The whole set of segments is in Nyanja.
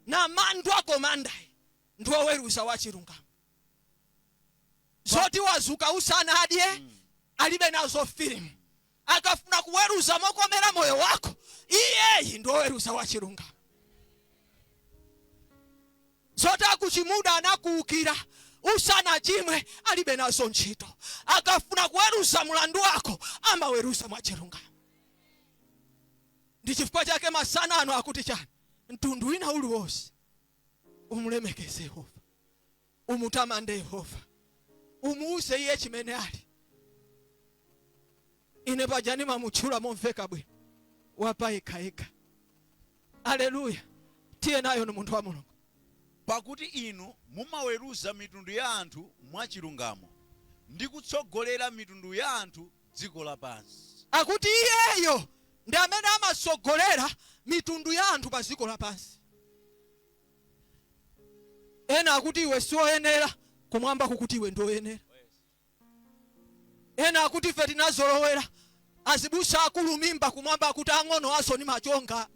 Namandwa komandayi ndi woweruza wa chilungamo. Zoti wazuka usanadye alibe nazo filimu. Akafuna kuweruza mokomera moyo wako, iyeyi ndi woweruza wa chilungamo. Zoti akuchimuda anakuukira usanachimwe alibe nazo ntchito. Akafuna kuweruza mulandu wako amaweruza mwachilungamo. Ndi chifukwa chake masana ano akuti chani? Mtundu wina uliwonse umulemekeze Yehova, umutamande Yehova, umuuze iye chimene ali. Ine paja ndimamutchula momveka bwino, wapayekhayekha. Aleluya! Tiye nayo ni munthu wa Mulungu. Pakuti inu mumaweruza mitundu ya anthu mwachilungamo, ndi kutsogolera mitundu ya anthu dziko lapansi. Akuti iyeyo ndi amene amatsogolera mitundu ya anthu pa dziko lapansi. Ena akuti iwe siwoyenera, kumwamba kukuti iwe ndioyenera. Ena akuti ife tinazolowera azibusa akulu mimba, kumwamba akuti ang'ono aso ni machonga.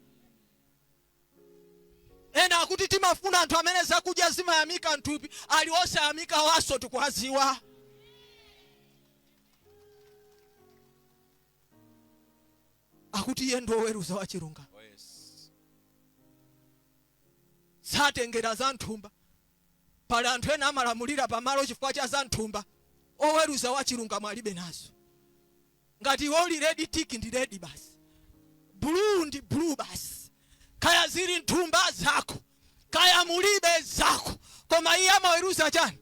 Ena akuti timafuna anthu amene zakudya zimayamika mthupi, ali osayamika waso tikuwaziwa. Akuti iye ndi woweruza wa chilungamo. Oh, yes. Satengera za nthumba. Pali anthu ena amalamulira pamalo chifukwa cha za nthumba. Oweruza wa chilungamo alibe nazo. Ngati iwe uli red tick ndi red basi, blue ndi blue basi, kaya zili nthumba zako kaya mulibe zako, koma iye amaweruza chani?